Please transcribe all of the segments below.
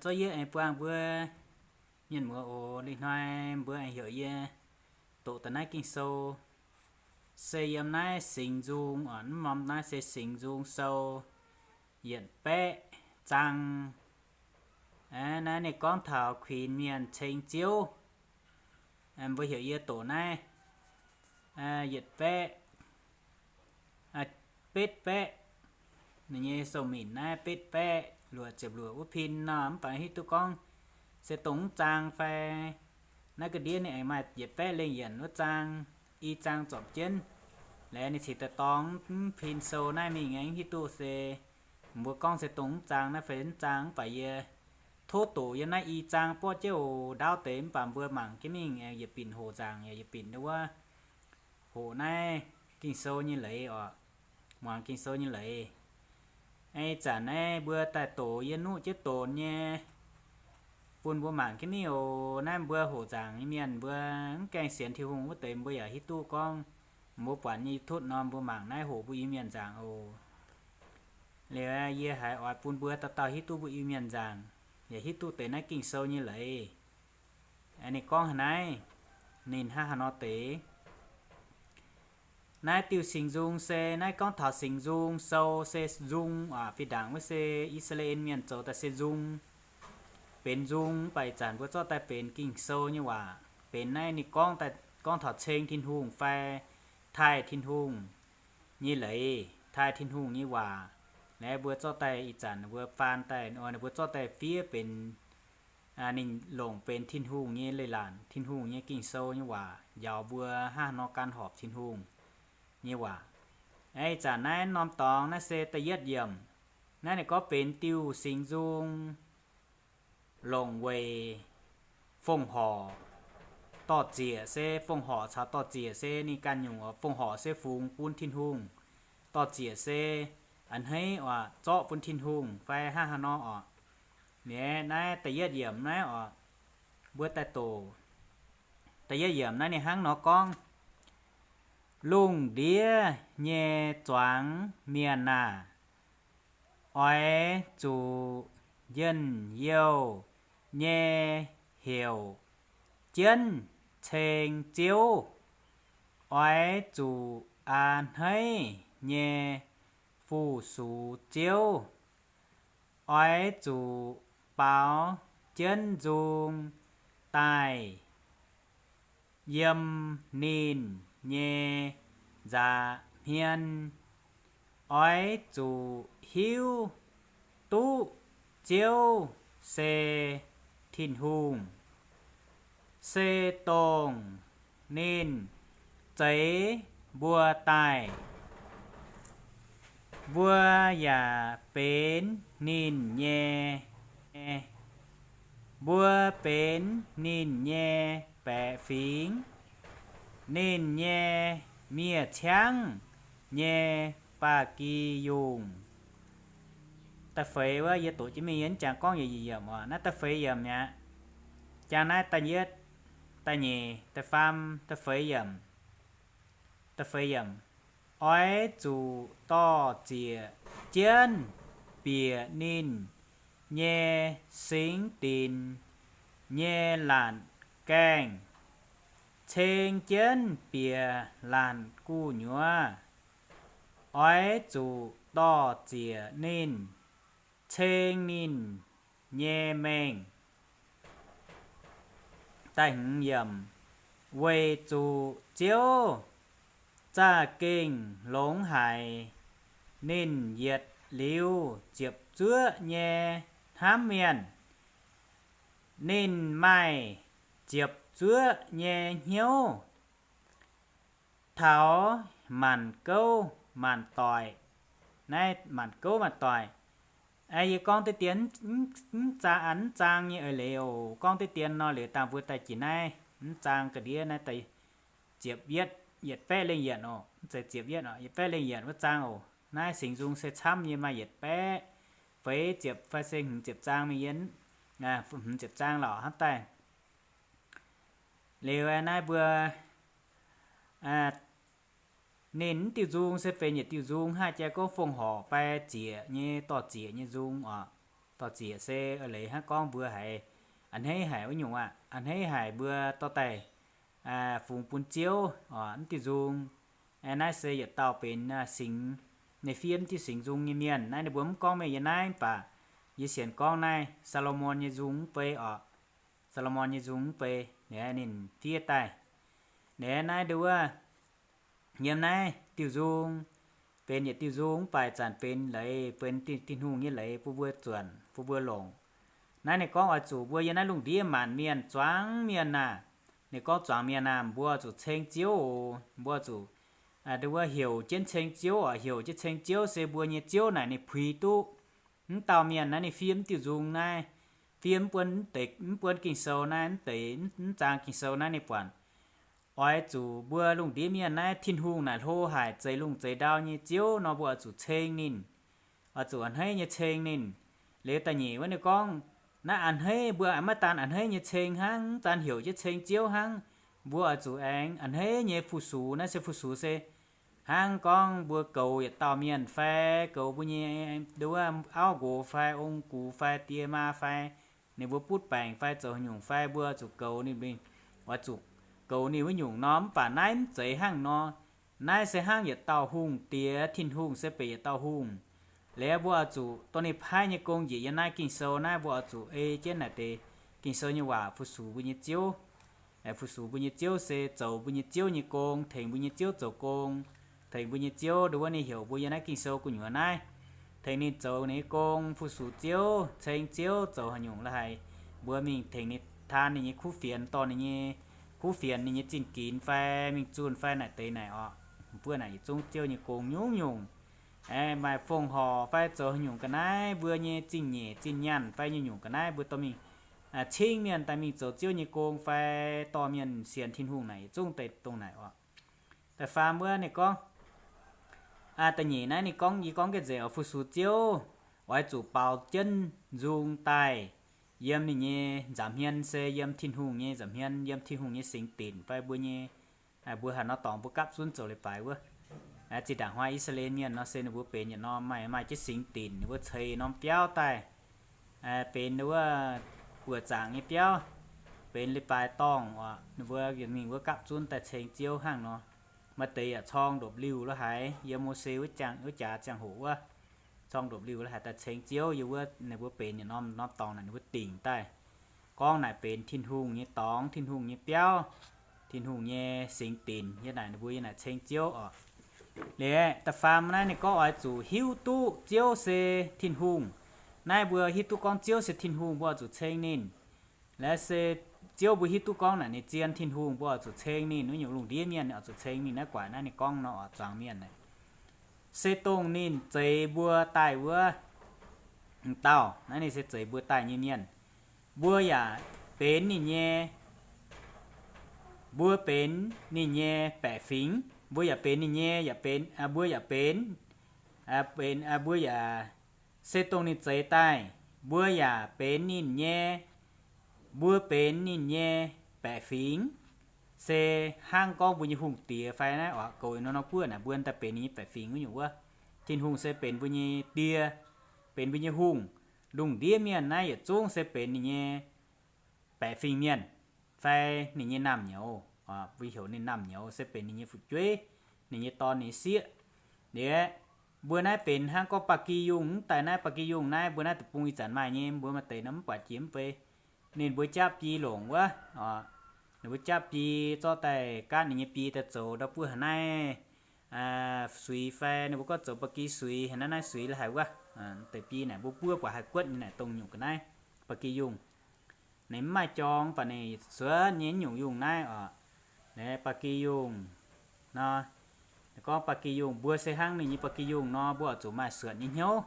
Zorqv yie aengx buangh mbuo mienh muoz oc. Liuz hnoi mbuo aengx heuc yie doqc daaih naaiv Ging-Sou, se yiem naaiv Singx Nzung oc. Mv norm naaiv se Singx Nzung Sou yietc baeqv zaang. Naaiv ninh gorngv taux kuinx mienh ceng Ziouv. Mbuo heuc yie doqc naaiv yietc baeqv, betv baeqv. Ninh nyei sou-minc naaiv betv baeqv luoqc ziepc luoqc wuov pin nor, mv baac hiuv duqv gorngv se dongh mv zaang fai naaiv ga'ndiev ninh aengx maaih yietc baeqv lengh yienc wuov zaang, i zaang zorpc jienv. Laengz ninh cingx daaih dorng mv pin sou naaiv mingh aengx hiuv duqv se mbuo gorngv se dongh mv zaang naaiv fai mv zaang, mv baac yie tov doqc yiem naaiv i zaang borqv jienv oc. Ndaauv deix mv baac mbuo mangc jienv mingh, yietc binc hoqc nzaangc yaac yietc binc wuov hoqc naaiv Ging-Sou nyei leiz oc, muangx Ging-Sou nyei leiz. Ih zanc naaiv mbuo daaih doqc yie nuqv jienv donx nyei bun mbuo mangc jienv mingh oc. Naaiv mbuo hoqc nzaangc nyei mienh, mbuo mv gaengh sienx Tin-Hungh wuov deix mbuo yaac hiuv duqv gorngv mbuo buatc nyei YouTube nor, mbuo mangc naaiv hoqc mbuo Iu-Mienh nzaangc oc. Liuz yie haiz oix bun mbuo dauh dauh hiuv duqv mbuo Iu-Mienh nzaangc, yaac hiuv duqv deix naaiv Ging-Sou nyei leiz. Ninh gorngv haaix naaiv, ninh hnangv haaix nor deix. Naaiv diuh Singx Nzung se naaiv gorngv taux Singx Nzung Sou se nzung oc, fih ndaangc wuov se I^saa^laa^en Mienh zoux daaih se nzung, benx nzung, mv baac ih zanc mbuo zorqv daaih benx Ging-Sou nyei waac. Benx naaiv ninh gorngv, gorngv taux ceng Tin-Hungh fai taaih Tin-Hungh nyei leiz, taaih Tin-Hungh nyei waac. Naaiv mbuo zorqv daaih ih zanc mbuo faan daaih, mbuo zorqv daaih fiev benx, ninh longc benx Tin-Hungh nyei leiz-latc, Tin-Hungh nyei Ging-Sou nyei waac njaaux mbuo hnangv haaix nor gan horpc Tin-Hungh nyei waac. Ih zanc naaiv norm dorngx naaiv se da'yietv yiemc. Naaiv ninh gorngv benx diuh Singx Nzung longc weic fongc horc. Dor-ziec se fongc horc caux dor-ziec se ninh ganh nyungc oc. Fongc horc se fungx bun Tin-Hungh, dor-ziec se a'hneiv oc, zorqv bun Tin-Hungh fai hnangv haaix nor oc. Naaiv da'yietv yiemc naaiv oc, mbuo daaih doqc. Da'yietv yiemc naaiv ninh hnangv nor gorngv, Lungh ndiev nyei zuangx mienh aah! Oix zuqc njien-youh nyei heuc jienv ceng Ziouv. Oix zuqc a'hneiv nyei fu-sux Ziouv. Oix zuqc baaux jienv nzung daaih yiem ninh nyei nza'hmien. Oix zuqc hiuv duqv Ziouv se Tin-Hungh, se dongh ninh zeix mbuo daaih, mbuo yaac benx ninh nyei, mbuo benx ninh nyei baeqc fingx, ninh nyei miev-ciangv nyei ba'gi yungh. Da'feix wuov yie doqc jienv mingh, yie mv jangx gorngv yietc yiemc oc. Naaiv da'feix yiemc mi'aqv. Jangx naaiv da'yietv, da'nyeic, da'faam, da'feix yiemc. Da'feix yiemc. Oix zuqc dor-ziec jienv bieqc ninh nyei singx dinc nyei laatc gaengh, ceng jienv bieqc laatc gu'nyuoz. Oix zuqc dor-ziec ninh, ceng ninh nyei mengh. Da'hmz yiemc. Weic zuqc Ziouv za'gengh longx haic, ninh yietc liuz ziepc zuoqv nyei hnamv mienh. Ninh maaih ziepc zuoqv nyei hnyouv taux maanc gouv maanc doic. Naaiv maanc gouv maanc doic, yie gorngv deix dien mv zaang, mv zaang nyei eix leiz oc. Gorngv deix dien nor, liuz dangh mbuo daaih jiex naaiv mv zaang ga'ndiev naaiv daaih ziepc yietv, yietc baeqv lengh yienc oc. Mv zeiz ziepc yietv oc, yietc baeqv lengh yienc wuov zaang oc. Naaiv Singx Nzung se camv nyei, maaih yietc baeqv feix ziepc fai se hmz ziepc zaang mingh yie, hmz ziepc zaang lorqc hnangv daaih. Liuz naaiv mbuo, ninh mv diuh nzung se benx yietc diuh nzung hnangv jaa gorngv fongc horc fai ziec nyei, dor-ziec nyei nzung oc. Dorh zieqc se leiz hnangv gorngv mbuo haiz a'hneiv haic wuov nyungc aqv. A'hneiv haic mbuo dorh daaih fungx bun Ziouv oc, mv diuh nzung. Naaiv se yietc dauh benx singx, ninh fiev mv diuh singx nzung nyei mienh. Naaiv ninh mbuo mv gorngv mengh yie naaiv, mv baac yie sienx gorngv naaiv Saa^lo^morn nyei nzung mv bei oc. Saa^lo^morn nyei nzung mv bei, ninh fiev daaih. Naaiv nduov, yiem naaiv diuh nzung, benx yietc diuh nzung mv baac zanc benx leiz, benx Tin-Hungh nyei leiz bun mbuo zuonc, bun mbuo longc. Naaiv ninh gorngv oix zuqc mbuo yiem naaiv lungh ndiev maanc mienh, zuangx mienh aah, ninh gorngv zuangx mienh aah, mbuo oix zuqc ceng Ziouv oc. Mbuo oix zuqc, nduov, heuc jienv ceng Ziouv oc. Heuc jienv ceng Ziouv se mbuo nyei Ziouv naaic ninh puix duqv mv dauh mienh naaiv ninh fiev mv diuh nzung naaiv, fiev mv buonv, mv buonv Ging-Sou naaiv, mv deix mv zaang Ging-Sou naaiv ninh buatc. Oix zuqc mbuo lungh ndiev mienh naaiv, Tin-Hungh naaic hlo haic, zeix lungh zeix ndau nyei Ziouv nor, mbuo oix zuqc ceng ninh, oix zuqc a'hneiv nyei ceng ninh. Liuz da'nyeic wuov ninh gorngv, naaiv a'hneiv, mbuo maiv daan a'hneiv nyei ceng hnangv, mv daan heuc jienv ceng Ziouv hnangv, mbuo oix zuqc aengx a'hneiv nyei fu-sux. Naaiv se fu-sux se hnangv gorngv mbuo goux yietc dauh mienh fai goux mbuo nyei nduov auv nqox fai ong gux fai die maa fai ninh mbuo butv baengc fai zoux haaix nyungc fai mbuo oix zuqc goux ninh mingh, oix zuqc goux ninh wuov nyungc nor. Mv baac naaiv mv zeiz hnangv nor. Naaiv se hnangv yietc dauh hungh diex, Tin-Hungh se benx yietc dauh hungh. Liuz mbuo oix zuqc dongh ninh paaiv nyei gong njiec yiem naaiv Ging-Sou naaiv, mbuo oix zuqc ei jienv naaic deix Ging-Sou nyei waac fu-sux mbuo nyei Ziouv. Fu-sux mbuo nyei Ziouv se zoux mbuo nyei Ziouv nyei gong, tengx mbuo nyei Ziouv zoux gong, tengx mbuo nyei Ziouv nduov ninh heuc mbuo yiem naaiv Ging-Sou gu'nyuoz naaiv, tengx ninh zoux ninh nyei gong, fu-sux Ziouv, ceng Ziouv, zoux haaix nyungc la'haic, mbuo mingh tengx ninh taan ninh nyei kuv fienx, dorh ninh nyei kuv fienx, ninh nyei zinh ginx fai mingh zunh fai naaic deix naaic oc. Mbuo naaic yietc zungv Ziouv nyei gong nyungc-nyungc. Maaih fongc horc fai zoux haaix nyungc ga'naaiv, mbuo nyei zingh nyeic zinh nyaanh fai nyungc-nyungc ga'naaiv mbuo dorh mingh cingv mienh daaih mingh zoux Ziouv nyei gong fai dorh mienh sienx Tin-Hungh naaic yietc zungv deix dongh naaic oc. Da'faam wuov ninh gorngv, da'nyeic naaiv ninh gorngv, yie gorngv jienv nzengc oc, fu-sux Ziouv oix zuqc baaux jienv nzung daaih yiem ninh nyei nza'hmien, se yiem Tin-Hungh nyei nza'hmien, yiem Tin-Hungh nyei singx dinc fai mbuo nyei, mbuo haaix nor dorngx mbuo gapv zunv zoux leiz-baaix wuov. Zinh ndaangc hnoi I^saa^laa^en Mienh nor se ninh mbuo benx yietc norm maaih, maaih jienv singx dinc, ninh mbuo ceix norm biauv daaih, benx wuov buoqc zaangc nyei biauv, benx leiz-baaix dorngh oc. Ninh mbuo mingh wuov gapv zunv daaih ceng Ziouv hnangv nor. Maaih deix yaac corng ndopv-liuh la'haic, yiem Mose wuov jaax ziangh hoc wuov, corng ndopv-liuh la'haic daaih ceng Ziouv. Yiem wuov ninh mbuo benx yietc norm, norm dorngx naaic ninh mbuo dingc daaih gorngv naaic benx Tin-Hungh nyei dorngx, Tin-Hungh nyei biauv, Tin-Hungh nyei singx dinc, yie naaic ninh mbuo yie naaic ceng Ziouv oc. Liuz da'faam naaiv ninh gorngv oix zuqc hiuv duqv Ziouv se Tin-Hungh. Naaiv mbuo hiuv duqv gorngv Ziouv se Tin-Hungh, mbuo oix zuqc ceng ninh. Laaix se Ziouv mbuo hiuv duqv gorngv naaic ninh zien Tin-Hungh, mbuo oix zuqc ceng ninh. Wuov nyungc lungh ndiev mienh oix zuqc ceng ninh. Naaiv guaaic naaiv ninh gorngv nor oc, zuangx mienh naaic, se dongh ninh zeix mbuo daaih wuov dauh. Naaiv ninh se zeix mbuo daaih nyei mienh. Mbuo yaac benx ninh nyei, mbuo benx ninh nyei baeqc fingx. Mbuo yaac benx ninh nyei, yaac benx, mbuo yaac benx, benx, mbuo yaac, se dongh ninh zeix daaih, mbuo yaac benx ninh nyei, mbuo benx ninh nyei baeqc fingx. Se hnangv gorngv mbuo nyei hungh diex fai naaiv oc, goux nor, nor guoqv naaic mbuo daaih benx ninh nyei baeqc fingx wuov nyungc wuov. Tin-Hungh se benx mbuo nyei die, benx mbuo nyei hungh. Lungh ndiev mienh naaiv yietc zungv se benx ninh nyei baeqc fingx mienh fai ninh nyei naamh nyouz. Mbuo heuc ninh naamh nyouz se benx ninh nyei fu'jueiv, ninh nyei dorn, ninh nyei sieqv. Liuz mbuo naaiv benx hnangv gorngv ba'gi yungh, mv daaih naaiv ba'gi yungh naaiv, mbuo naaiv deic-bung ih zanc maaih nyei, mbuo maaih deix nor mv buatc jiex mv bei. Ninh mbuo japv bi longc wuov, ninh mbuo japv bi zorqv daaih gaatv ninh nyei bi daaih zoux ndau buov haaix naaiv suix fai ninh mbuo gorngv zoux ba'gi suix haaix naaiv, naaiv suix la'haic wuov. Deix bi naaic mbuo buov buatc haih guotv nyei naaic dongh nyungc ga'naaiv ba'gi yungh. Ninh mv maaih jorng, mv baac ninh suonv nyei nyungc yungh naaiv oc. Naaiv ba'gi yungh nor, gorngv ba'gi yungh, mbuo se hnangv ninh nyei ba'gi yungh nor, mbuo oix zuqc maaih suonc nyei hnyouv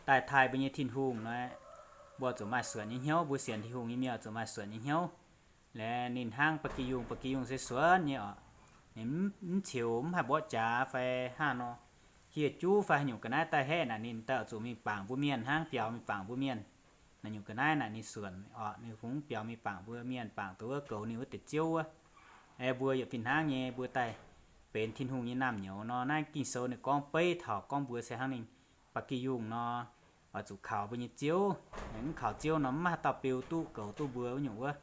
daaih taaih mbuo nyei Tin-Hungh nor. Mbuo oix zuqc maaih suonc nyei hnyouv, mbuo sienx Tin-Hungh nyei mienh oix zuqc maaih suonc nyei hnyouv. Laeh ninh hnangv ba'gi yungh, ba'gi yungh se suonv nyei oc. Ninh mv, mv ceux, mv haih mborqv jaax fai hnangv nor, hieh juv fai haaix nyungc ga'naaiv daaih haeqv naaic, ninh daaih oix zuqc mingh bangc mbuo mienh hnangv, biaux mingh bangc mbuo mienh. Naaiv nyungc ga'naaiv naaic ninh suonc oc, ninh hungx biaux mingh bangc mbuo mienh, bangc dongh wuov goux ninh wuov deix ziouv wuov. Aeqv, mbuo yaac fih hnangv nyei, mbuo daaih benx Tin-Hungh nyei naamh nyouz nor. Naaiv Ging-Sou ninh gorngv beiv taux gorngv mbuo se hnangv ninh ba'gi yungh nor, oix zuqc kaux mbuo nyei Ziouv. Mv kaux Ziouv nor mv maaih haaix dauh beu duqv goux duqv mbuo wuov nyungc wuov.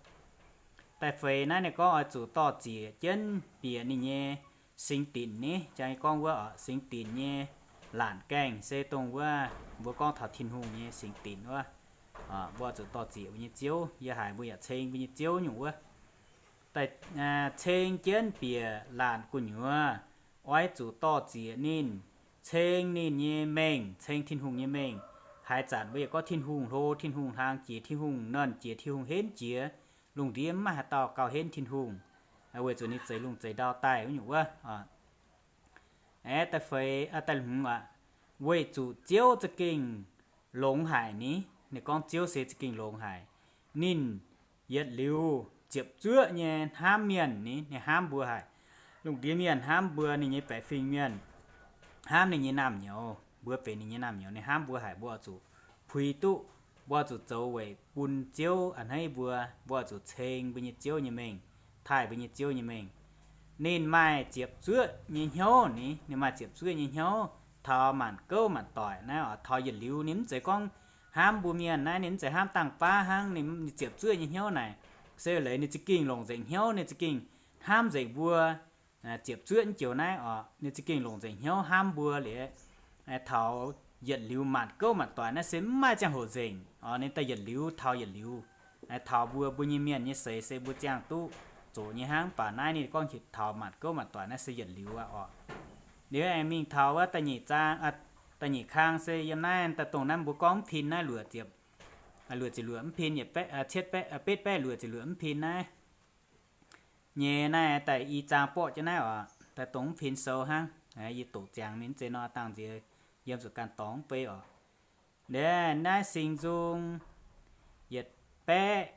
Da'feix naaiv ninh gorngv oix zuqc dor-ziec jienv bieqc ninh nyei singx dinc ni, jang gorngv wuov singx dinc nyei laanc gaengh se dongh wuov mbuo gorngv taux Tin-Hungh nyei singx dinc wuov. Mbuo zuqc dor-ziec mbuo nyei Ziouv, yie haiz mbuo yaac ceng mbuo nyei Ziouv nyungc wuov. Da'ceng jienv bieqc laanc gu'nyuoz, oix zuqc dor-ziec ninh, ceng ninh nyei mengh, ceng Tin-Hungh nyei mengh. Haaix zanc mbuo yaac gorngv Tin-Hungh hlo, Tin-Hungh hlang jiex, Tin-Hungh nernh jiex, Tin-Hungh henv jiex, lungh ndiev mv maaih haaix dauh gauh henv Tin-Hungh, weic zuqc ninh zeix lungh zeix ndau daaih wuov nyungc wuov. Aeqv, da'feix, da'hmz aac, weic zuqc Ziouv za'gengh longx haic ni. Ninh gorngv Ziouv se za'gengh longx haic. Ninh yietc liuz ziepc zuoqv nyei hnamv mienh ni, ninh hnamv mbuo haic. Lungh ndiev mienh hnamv mbuo, ninh nyei baeqc fingx mienh hnamv ninh nyei naamh nyouz, mbuo benx ninh nyei naamh nyouz, ninh hnamv mbuo haic. Mbuo oix zuqc puix duqv, mbuo oix zuqc zoux weic bun Ziouv a'hneiv mbuo, mbuo oix zuqc ceng mbuo nyei Ziouv nyei mengh, taaih mbuo nyei Ziouv nyei mengh. Ninh maaih ziepc zuoqv nyei hnyouv ni, ninh maaih ziepc zuoqv nyei hnyouv taux maanc gouv maanc doic naaiv oc. Taux yietc liuz ninh mv zeiz gorngv hnamv mbuo mienh naaiv, ninh mv zeiz hnamv dangh baav hnangv. Ninh ziepc zuoqv nyei hnyouv naaic se leiz ninh za'gengh longc nzengc hnyouv, ninh za'gengh hnamv nzengc mbuo ziepc zuoqv joux naaiv oc. Ninh za'gengh longc nzengc hnyouv hnamv mbuo liuz, taux yietc liuz maanc gouv maanc doic naaiv se mv maaih ziangh hoc nzengc oc. Ninh daaih yietc liuz taux yietc liuz, taux mbuo, mbuo nyei mienh nyei seix se mbuo ziangh duqv zoqc nyei hnangv. Mv baac naaiv ninh gorngv taux maanc gouv maanc doic naaiv se yietc liuz aqv oc. Liuz aengx mingh taux wuov da'nyeic zaang, da'nyeic kang se yiem naaiv daaih dongh naaiv mbuo gorngv mv pin naaiv luoqc ziepc, luoqc ziepc luoqc mv pin, cietv betv, betv baeqv luoqc ziepc luoqc mv pin naaiv nyei naaiv daaih i zaang borqv jienv naaiv oc. Daaih dongh mv pin sou hnangv. Yie doqc ziangx mingh mv zeiz nor dangh nziex yiem zuqc ganh dorngx mv bei oc. Liuz naaiv Singx Nzung yietc baeqv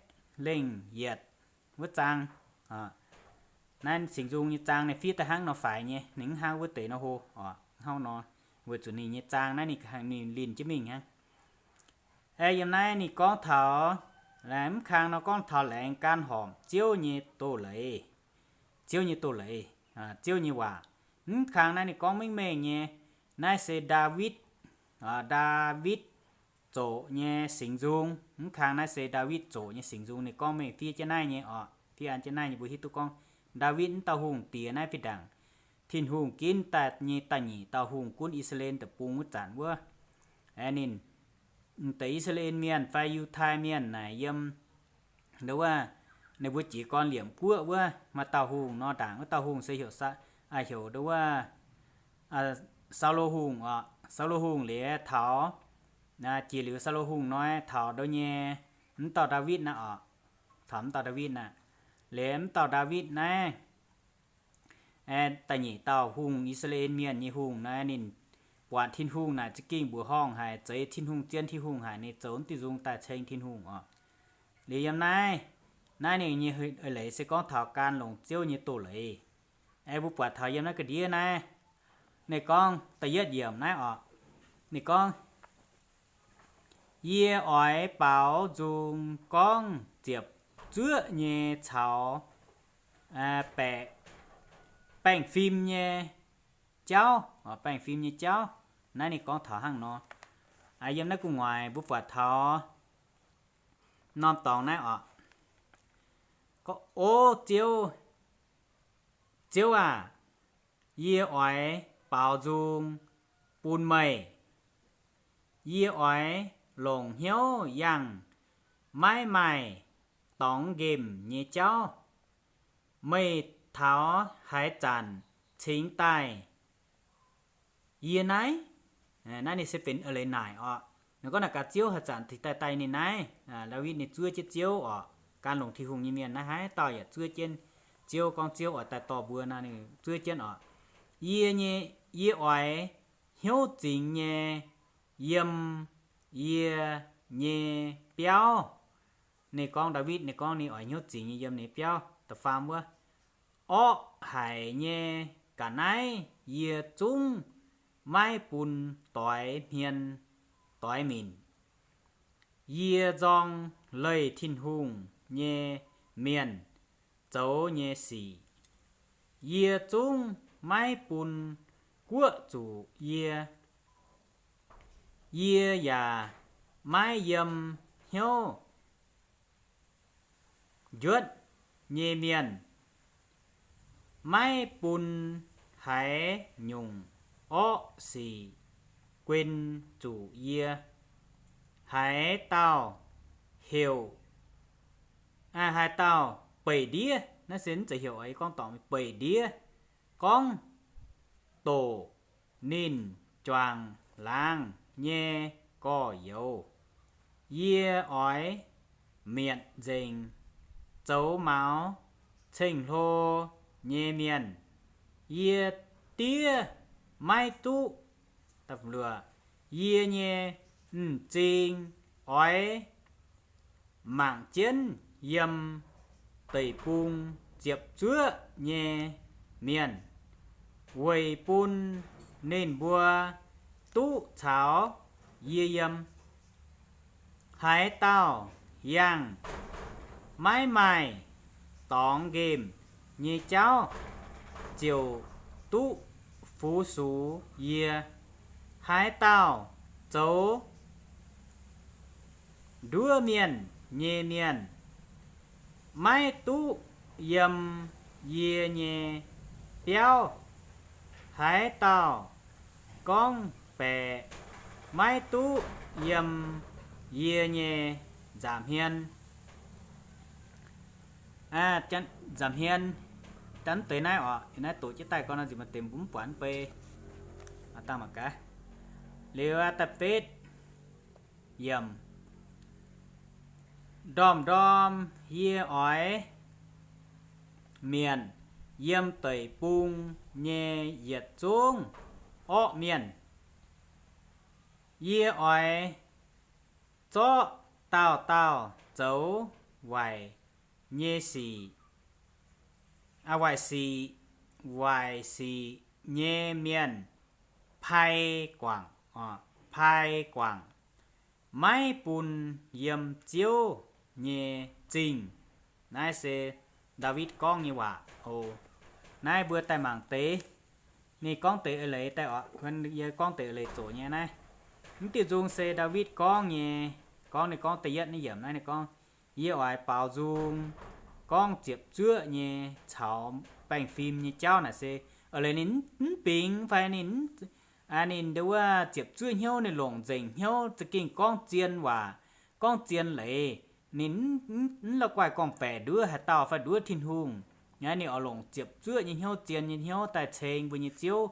lengh yietc wuov zaang. Naaiv Singx Nzung nyei zaang ninh fiev daaih hnangv nor faix nyei, ninh mv hnangv wuov deix nor hlo oc. Hnangv nor, weic zuqc ninh nyei zaang naaiv ninh, ninh linh jienv mingh hnangv. Aeqv, yiem naaiv ninh gorngv taux, mv kang nor gorngv taux laengz gan horpc Ziouv nyei doz-leiz, Ziouv nyei doz-leiz, Ziouv nyei waac. Mv kang naaiv ninh gorngv mengh mengh nyei, naaiv se Ndaawitv, Ndaawitv zoqc nyei Singx Nzung. Mv kang naaiv se Ndaawitv zoqc nyei Singx Nzung. Ninh gorngv mengh fiev jienv naaiv nyei oc, fiev an jienv naaiv nyei mbuo hiuv duqv gorngv Ndaawitv wuov dauh hungh diex naaiv fih ndaangc Tin-Hungh ginv daaih nyei da'nyeic dauh hungh gunv I^saa^laa^en Deic-Bung wuov zanc wuov. Aeqv, ninh, deix I^saa^laa^en Mienh fai Yiutai Mienh naaic yiem, nduov, ninh mbuo jiez gorn liemh guoqv wuov maaih dauh hungh nor, ndaangc wuov dauh hungh se heuc, heuc nduov, Saulo Hungh oc. Saulo Hungh liuz taux, jiex liuz Saulo Hungh nor taux nduov nyei, mv dauh Ndaawitv naaiv oc. Taux mv dauh Ndaawitv naaiv. Liuz mv dauh Ndaawitv naaiv, da'nyeic dauh hungh, I^saa^laa^en Mienh nyei hungh naaiv, ninh buatc Tin-Hungh naaic za'gengh mbuoqc horngh haic, zeiz Tin-Hungh, zien Tin-Hungh haic, ninh zoux mv diuh nzung daaih ceng Tin-Hungh oc. Liuz yiem naaiv, naaiv ninh nyei eix leiz se gorngv taux gan longc Ziouv nyei doz-leiz. Aeqv, mbuo buatc taux yiem naaiv ga'ndiev naaiv, ninh gorngv da'yietv yiemc naaiv oc. Ninh gorngv, Yie oix baaux nzung gorngv ziepc zuoqv nyei caux baeqc, baengh fim nyei jauv, baengh fim nyei jauv. Naaiv ninh gorngv taux hnangv nor. Yiem naaiv gu'nguaaic mbuo buatc taux norm dorngx naaiv oc. Gorngv, O Ziouv, Ziouv aah! Yie oix baaux nzung bun meih. Yie oix longc hnyouv yangh maiv maaih dorngx nqemh nyei jauv. Meih taux haaix zanc cingx daaih yie naaiv? Naaiv ninh se benx eix leiz naaic oc. Ninh gorngv naaic gaax Ziouv haaix zanc cingx daaih daaih ninh naaiv. Ndaawitv ninh zuov jienv Ziouv oc. Gan longc Tin-Hungh nyei mienh naaiv haaix dauh yaac zuov jienv Ziouv, gorngv Ziouv oix daaih dorh mbuo nor, ninh zuov jienv oc. Yie nyei, yie oix hnyouv zingx nyei yiem yie nyei biauv. Ninh gorngv Ndaawitv ninh gorngv ninh oix hnyouv zingx nyei yiem ninh nyei biauv. Da'faam wuov, orqv haic nyei ga'naaiv yie zungv maiv bun doix hmien doix minc. Yie nzorng leih Tin-Hungh nyei mienh zoux nyei sic. Yie zungv maiv bun guoqv zuqc yie. Yie yaac maiv yiem hnyouv njuotv nyei mienh, maiv bun haaix nyungc orqv sic guen zuqc yie. Haaix dauh heuc, haaix dauh beic ndiev, naaiv se mv zeiz heuc, gorngv dorngc beic ndiev, gorngv doqc ninh juangc laangz nyei gorx-youz, yie oix mietc nzengc zoux maux ceng-hlo nyei mienh. Yie diev maiv duqv, yie nyei m'zing oix mangc jienv yiem deic-bung ziepc zuoqv nyei mienh, weic bun ninh mbuo duqv caux yie yiem. Haaix dauh yangh maiv maaih dorngx nqemh nyei jauv ziouc duqv fu-sux yie. Haaix dauh zoux nduov mienh nyei mienh, maiv duqv yiem yie nyei biauv. Haaix dauh gorngv baeqc, maiv duqv yiem yie nyei nza'hmien. Nza'hmien, deix naaiv oc, naaiv doqc jienv daaih gorn nor nziex maaih deix mbuo mv buatc mv bei. Dangh mangc gaax. Liuz da'betv yiemc, ndorm-ndorm yie oix mietc yiem deic-bung nyei yietc zungv orqv mienh. Yie oix zorqv dauh dauh zoux waaic nyei sic, waaic sic, waaic sic nyei mienh pai guangc, pai guangc, maiv bun yiem Ziouv nyei zingh. Naaiv se Ndaawitv gorngv nyei waac oc. Naaiv mbuo daaih mangc deix, ninh gorngv deix eix leiz daaih oc. Yie gorngv deix eix leiz zoqc nyei naaiv. Mv diuh nzung se Ndaawitv gorngv nyei, gorngv ninh gorngv da'yietv naaiv yiemc naaiv ninh gorngv, yie oix baaux nzung gorngv ziepc zuoqv nyei caux baengh fim nyei jauv naaic se, eix leiz ninh mv bingx fai ninh, ninh wuov ziepc zuoqv hnyouv, ninh longc nzengc hnyouv za'gengh gorngv zien waac, gorngv zien leiz. Ninh mv lauh guaih gorngv-baeqc nduov haaix dauh fai nduov Tin-Hungh. Ninh oix longc ziepc zuoqv nyei hnyouv, zien nyei hnyouv daaih ceng mbuo nyei Ziouv.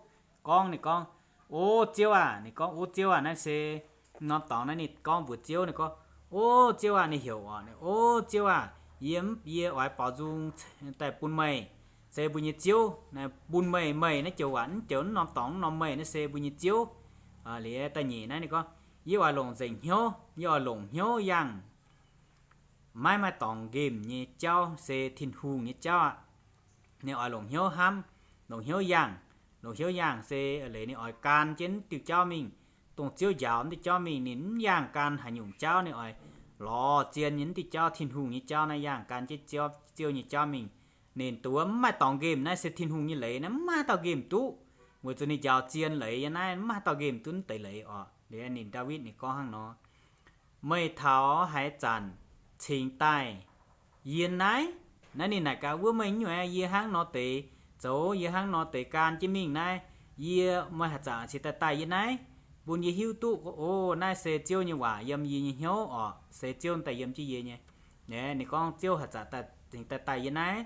Gorngv, ninh gorngv, O Ziouv aah! Ninh gorngv, O Ziouv aah! Naaiv se norm dorngx naaiv ninh gorngv mbuox Ziouv, ninh gorngv, O Ziouv aah! Ninh heuc oc, O Ziouv aah! Yie, yie oix baaux nzung daaih bun meih, se mbuo nyei Ziouv, bun meih, meih naaiv joux waac, mv joux norm dorngx norm meih naaiv se mbuo nyei Ziouv. Liuz da'nyeic naaiv ninh gorngv, yie oix longc nzengc hnyouv, yie oix longc hnyouv yangh maiv maaih dorngx nqemh nyei jauv, se Tin-Hungh nyei jauv aqv. Ninh oix longc hnyouv hnamv, longc hnyouv yangh. Longc hnyouv yangh se eix leiz ninh oix gan jienv diuh jauv mingh, dongh Ziouv njaaux diuh jauv mingh. Ninh mv yangh gan haaix nyungc jauv, ninh oix lorz zien nyei diuh jauv, Tin-Hungh nyei jauv naaiv yangh gan jienv Ziouv nyei jauv mingh. Ninh duqv mv maaih dorngx nqemh, naaiv se Tin-Hungh nyei leiz, naaiv mv maaih dauh nqemh duqv, weic zuqc ninh njaaux zien leiz nyei naaiv, mv maaih dauh nqemh duqv mv deix leiz oc. Liuz ninh, Ndaawitv ninh gorngv hnangv nor, Meih taux haaix zanc cingx daaih yie naaiv? Naaiv ninh naaic gaax wuov, meih nyuoz, yie hnangv nor deix zoux, yie hnangv nor deix gan jienv mingh naaiv, yie, meih haaix zanc cingx daaih daaih yie naaiv, bun yie hiuv duqv, o, naaiv se Ziouv nyei waac yiem yie nyei hnyouv oc, se Ziouv daaih yiem jienv yie nyei. Ninh gorngv Ziouv haaix zanc cingx daaih daaih yie naaiv.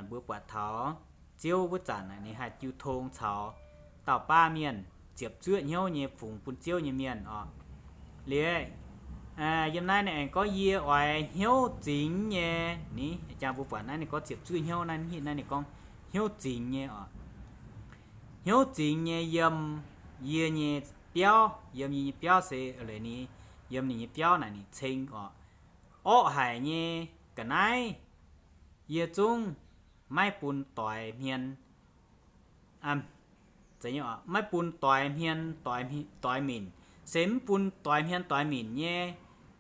Mbuo buatc taux Ziouv wuov zanc ninh haih jiu tong caux dauh baav mienh ziepc zuoqv hnyouv nyei fungx bun Ziouv nyei mienh oc. Liuz, yiem naaiv ninh aengx gorngv, yie oix hnyouv zingx nyei, ni, jang mbuo buatc naaiv ninh gorngv ziepc zuoqv hnyouv naaiv, naaiv ninh gorngv hnyouv zingx nyei oc. Hnyouv zingx nyei yiem yie nyei biauv, yiem yie nyei biauv se leiz ni, yiem ninh nyei biauv naaic ninh ceng oc. Orqv haic nyei ga'naaiv yie zungv maiv bun doix hmien, maiv bun doix hmien doix minc, se mv bun doix hmien doix minc nyei.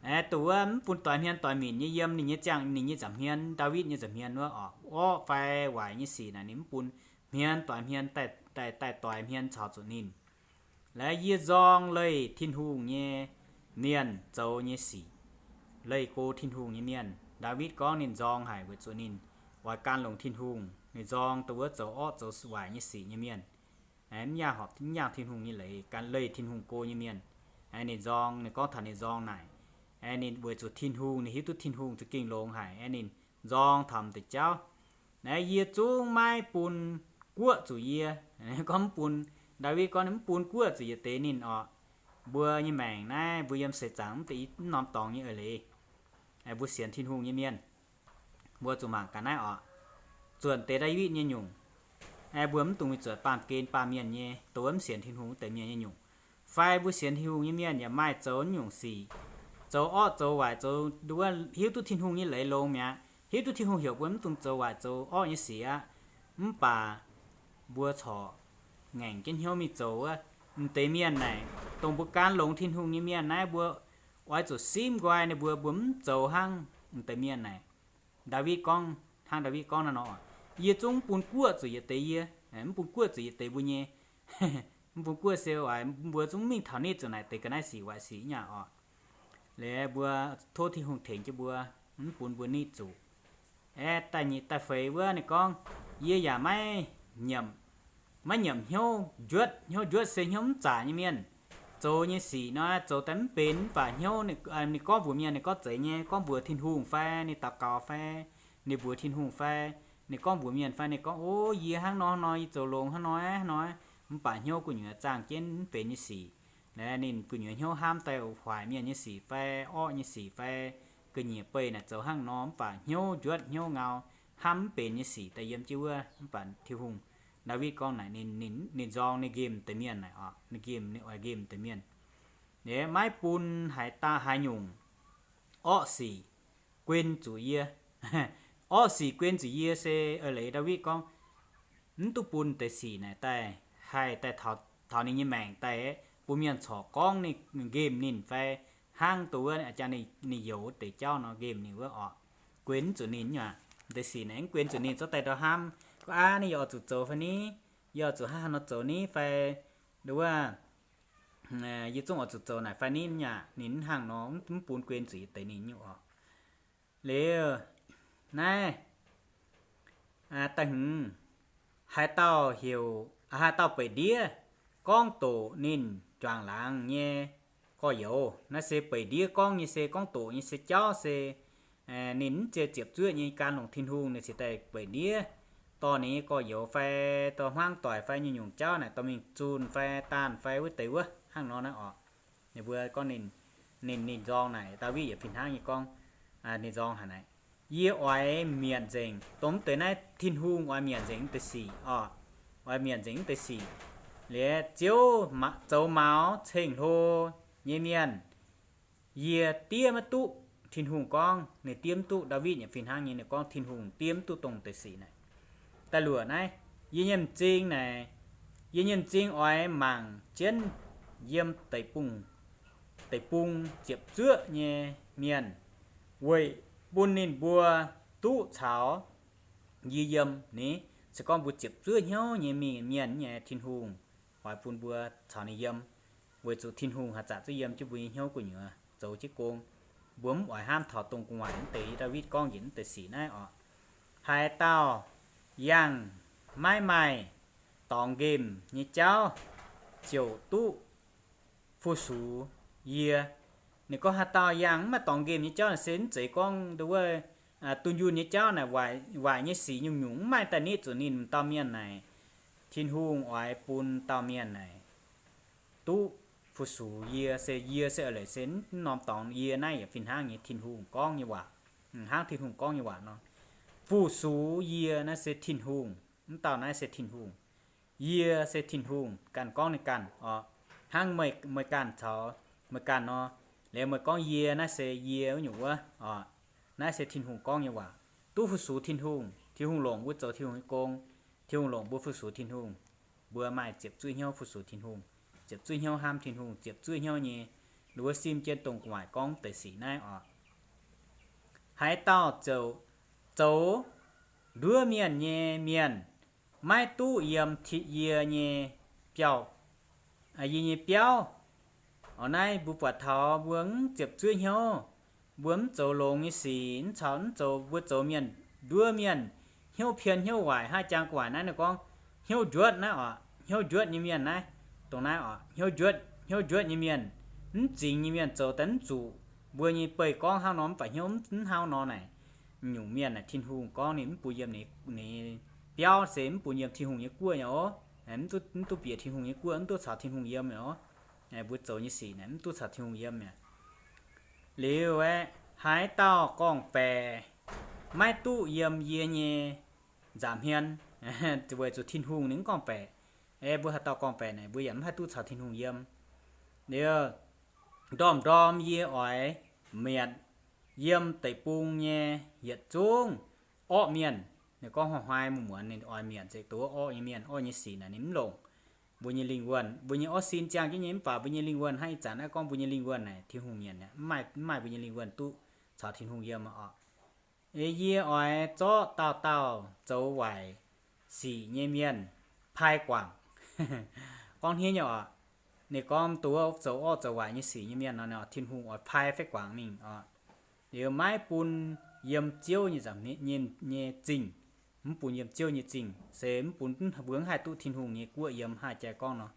Aeqv, dongh wuov mv bun doix hmien doix minc nyei yiem ninh nyei ziangh, ninh nyei nza'hmien, Ndaawitv nyei nza'hmien wuov oc, orqv fai waaic nyei sic naaic ninh mv bun hmien doix hmien daaih, daaih doix hmien caux zuqc ninh. Laaix yie nzorng leih Tin-Hungh nyei mienh zoux nyei sic, leih go Tin-Hungh nyei mienh. Ndaawitv gorngv ninh nzorng haic weic zuqc ninh oix gan longx Tin-Hungh. Ninh nzorng dongh wuov zoux orqv zoux waaic nyei sic nyei mienh, mv yangh horpc, mv yangh Tin-Hungh nyei leiz, gan leih Tin-Hungh go nyei mienh. Ninh nzorng, ninh gorngv taux ninh nzorng naaic, ninh weic zuqc Tin-Hungh, ninh hiuv duqv Tin-Hungh za'gengh longx haic, ninh nzorng taux m'deix jauv, naaiv, yie zungv maiv bun guoqv zuqc yie. Gorngv mv bun, Ndaawitv gorngv ninh mv bun guoqv zuqc yietc deix ninh orqc. Mbuo nyei maengc naaiv, mbuo yiem seix zaangc mv deix i norm dorngx nyei eix leiz, mbuo sienx Tin-Hungh nyei mienh, mbuo zuqc mangc gaax naaiv orqc. Zuonc deix Ndaawitv nyei nyungc, mbuo mv dungx mingh zuotc baamh gen baamh mienh nyei, dongh wuov mv sienx Tin-Hungh wuov deix mienh nyei nyungc. Fai mbuo sienx Tin-Hungh nyei mienh yaac maaih zoux nyungc sic, zoux orqv zoux waaic, zoux wuov hiuv duqv Tin-Hungh nyei leiz longx mi'aqv, hiuv duqv Tin-Hungh heuc mbuo mv dungx zoux waaic zoux orqv nyei sic aqv. Mv baac mbuo corc ngaengc jienv hnyouv mingh zoux wuov. M'deix mienh naaic, dongh mbuo gan longx Tin-Hungh nyei mienh naaiv, mbuo oix zuqc simv nqoi ninh mbuo, mbuo mv zoux hnangv m'deix mienh naaic. Ndaawitv gorngv, hnangv Ndaawitv gorngv naaiv nor, yie zungv mv bun guoqv zuqc yietc deix yie, mv bun guoqv zuqc yietc deix mbuo nyei. Mv bun guoqv se oix mbuo zungv mingh taux nitv zuqc naaic deix ga'naaiv sic waaic sic nyei orqc. Liuz mbuo tov Tin-Hungh tengx jienv mbuo, mv bun mbuo nitv zuqc. Aeqv, da'nyeic da'feix wuov ninh gorngv, yie yaac maiv nyiemc, maiv nyiemc hnyouv njuotv. Hnyouv njuotv se hnyouv mv zaqc nyei mienh zoux nyei sic nor, zoux daaih mv benx, mv baac hnyouv ninh gorngv mbuox mienh ninh gorngv zeiz nyei, gorngv mbuox Tin-Hungh fai ninh daux gaux fai ninh mbuox Tin-Hungh fai ninh gorngv mbuox mienh fai ninh gorngv, o, yie hnangv nor nor, yie zoux longx hnangv nor nor, mv baac hnyouv gu'nyuoz zaangh jienv mv benx nyei sic. Naaiv ninh gu'nyuoz hnyouv hnamv daaih hoic mienh nyei sic fai orqv nyei sic fai ga'nyiec beih naaic zoux hnangv nor, mv baac hnyouv njuotv hnyouv ngau, hnamv mv benx nyei sic daaih yiem jienv wuov. Mv baac Tin-Hungh, Ndaawitv gorngv naaic, ninh, ninh nzorng ninh nqemh deix mienh naaic orqc, ninh nqemh, ninh oix nqemh deix mienh. Ninh maiv bun haaix dauh haaix nyungc orqv sic guen zuqc yie. Orqv sic guen zuqc yie se eix leiz Ndaawitv gorngv, mv duqv bun deix sic naaic daaih haih daaih taux ninh nyei maengc daaih, bun mienh corc gorngv ninh, nqemh ninh fai hnangv dongh wuov jang ninh youx wuov deix jauv nor nqemh ninh wuov orqc. Guen mv zuqc ninh nyei aqv. Deix sic naaic mv guen zuqc ninh, zorqv daaih ndau hnamv, gorngv, aav, ninh yaac oix zuqc zoux fai ni, yaac oix zuqc hnangv haaix nor zoux ni fai, nduov, yie zungv oix zuqc zoux naaic fai ni nyei aqv. Ninh mv hnangv nor, mv bun guen zuqc yietc deix ninh nyei orqc. Liuz naaiv da'hmz, haaix dauh heuc, haaix dauh beic ndiev gorngv doqc ninh juangc laangz nyei gorx-youz. Naaiv se beic ndiev gorngv nyei se gorngv doqc nyei se jauv se ninh mv zeiz ziepc zuoqv nyei gan longc Tin-Hungh, ninh cingx daaih beic ndiev dorh ninh nyei gorx-youz fai dorh hmuangv doic fai nyungc-nyungc jauv naaic dorh mingh zunh fai daanh fai wuov deix wuov hnangv nor naaiv orqc. Ninh mbuo gorngv ninh, ninh, ninh nzorng naaic, Ndaawitv yaac fih hnangv nyei gorngv, ninh nzorng haic naaic, yie oix mietc nzengc dongh mv deix naaiv Tin-Hungh oix mietc nzengc mv deix sic orqc. Oix mietc nzengc mv deix sic. Liuz Ziouv zoux maux ceng-hlo nyei mienh, yie diev maiv duqv. Tin-Hungh gorngv ninh diev mv duqv. Ndaawitv yaac fih hnangv nyei, ninh gorngv Tin-Hungh diev mv duqv dongh deix sic naaic. Da'luoqc naaiv, yie nyei m'zing naaic, yie nyei m'zing oix mangc jienv yiem deic-bung ziepc zuoqv nyei mienh, weic bun ninh mbuo duqv caux yie yiem ni. Se gorngv mbuo ziepc zuoqv hnyouv nyei mingh mienh nyei, Tin-Hungh oix bun mbuo caux ninh yiem, weic zuqc Tin-Hungh haih zaqc zuqc yiem jienv mbuo nyei hnyouv gu'nyuoz zoux jienv gong. Mbuo mv oix hnamv taux dongh gu'nguaaic mv deix, Ndaawitv gorngv yietc mv deix sic naaiv orqc. Haaix dauh yangh maiv maaih dorngx nqemh nyei jauv ziouc duqv fu-sux yie. Ninh gorngv haaix dauh yangh mv maaih dorngx nqemh nyei jauv naaic se mv zeiz gorngv nduov wuov dunh yunh nyei jauv naaic, waaic nyei sic nyungc-nyungc mv maaih daaih nitv zuqc ninh m'dauh mienh naaic, Tin-Hungh oix bun dauh mienh naaic duqv fu-sux yie. Se yie se eix leiz se mv norm dorngx, yie naaiv yaac fih hnangv nyei Tin-Hungh gorngv nyei waac, hnangv Tin-Hungh gorngv nyei waac nor. Fu-sux yie naaiv se Tin-Hungh. Mv dauh naaiv se Tin-Hungh. Yie se Tin-Hungh ganh gorngv ninh ganh orqc. Hnangv meih ganh caux meih ganh nor, liuz meih gorngv yie naaiv se yie wuov nyungc wuov orqc. Naaiv se Tin-Hungh gorngv nyei waac. Duqv fu-sux Tin-Hungh, Tin-Hungh longc mbuo zoux Tin-Hungh nyei gong, Tin-Hungh longc mbuo fu-sux Tin-Hungh. Mbuo maaih ziepc zuoqv hnyouv fu-sux Tin-Hungh, ziepc zuoqv hnyouv hnamv Tin-Hungh, ziepc zuoqv hnyouv nyei, nduov wuov sim jienv dongh gu'nguaaic gorngv deix sic naaiv orqc. Haaix dauh zoux, zoux nduov mienh nyei mienh, maiv duqv yiem yie nyei biauv, yie nyei biauv Orqc, naaiv mbuo buatc taux mbuo mv ziepc zuoqv hnyouv, mbuo mv zoux longx nyei sic, mv caux mv zoux, mbuo zoux mienh nduov mienh, hnyouv pien hnyouv waaic, hnangv jang gu'nguaaic naaiv ninh gorngv, hnyouv njuotv naaiv orqc, hnyouv njuotv nyei mienh naaiv, dongh naaiv orqc, hnyouv njuotv, hnyouv njuotv nyei mienh, mv zingx nyei mienh zoux daaih mv zuqc mbuo nyei beih gorngv hnangv nor, mv baac hnyouv mv hnangv nor naaic. Nyungc mienh naaic Tin-Hungh gorngv ninh mv bun yiem ninh biauv se mv bun yiem Tin-Hungh nyei guoqv nyei oc. Mv duqv bieqc Tin-Hungh nyei guoqv, mv duqv caux Tin-Hungh yiem oc. Mbuo zoux nyei sic naaic mv duqv caux Tin-Hungh yiem mi'aqv. Liuz aeqv, haaix dauh gorngv-baeqc maiv duqv yiem yie nyei nza'hmien, weic zuqc Tin-Hungh ninh mv gorngv-baeqc. Aeqv, mbuo haaix dauh gorngv-baeqc naaic mbuo yaac mv haih duqv caux Tin-Hungh yiem. Liuz, ndorm-ndorm yie oix mietc yiem deic-bung nyei yietc zungv orqv mienh. Ninh gorngv hnoi-hnoi muonz-muonz ninh oix mietc nzengc duqv orqv nyei mienh, orqv nyei sic naaic ninh mv longc. Mbuo nyei lingh wuonh, mbuo nyei orqv sin ziangh jienv nyei, mv baac mbuo nyei lingh wuonh hnangv ih zanc naaiv gorngv mbuo nyei lingh wuonh naaic Tin-Hungh nyanc aqv, mv maaih, mv maaih mbuo nyei lingh wuonh duqv caux Tin-Hungh yiem orqc. Yie oix zorqv dauh dauh zoux waaic sic nyei mienh pai guangc. Gorngv hniev nyei orqc, ninh gorngv duqv zoux orqv zoux waaic nyei sic nyei mienh nor, Tin-Hungh oix pai fai guangc mingh orqc. Liuz maiv bun yiem Ziouv nyei, nyei zingh, mv bun yiem Ziouv nyei zingh, se mv bun mbuo mv haih duqv Tin-Hungh nyei guoqv yiem, hnangv jai gorngv nor,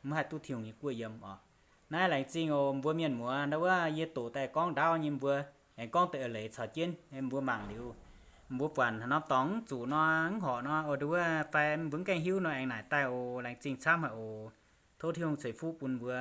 mv haih duqv Tin-Hungh nyei guoqv yiem orqc. Naaiv laengz zingh oc mbuo mienh muoz, ndau wuov yie doqc daaih gorngv ndaauv nyei mbuo aengx gorngv deix eix leiz caux jienv, mbuo mangc liuz, mbuo buatc haaix norm dorngx mv zuqc nor, mv horpc nor, o, ndau wuov fai mbuo mv gaengh hiuv nor aengx naaic daaih oc. Laengz zingh camv haic oc. Tov Tin-Hungh ceix fuqv bun mbuo.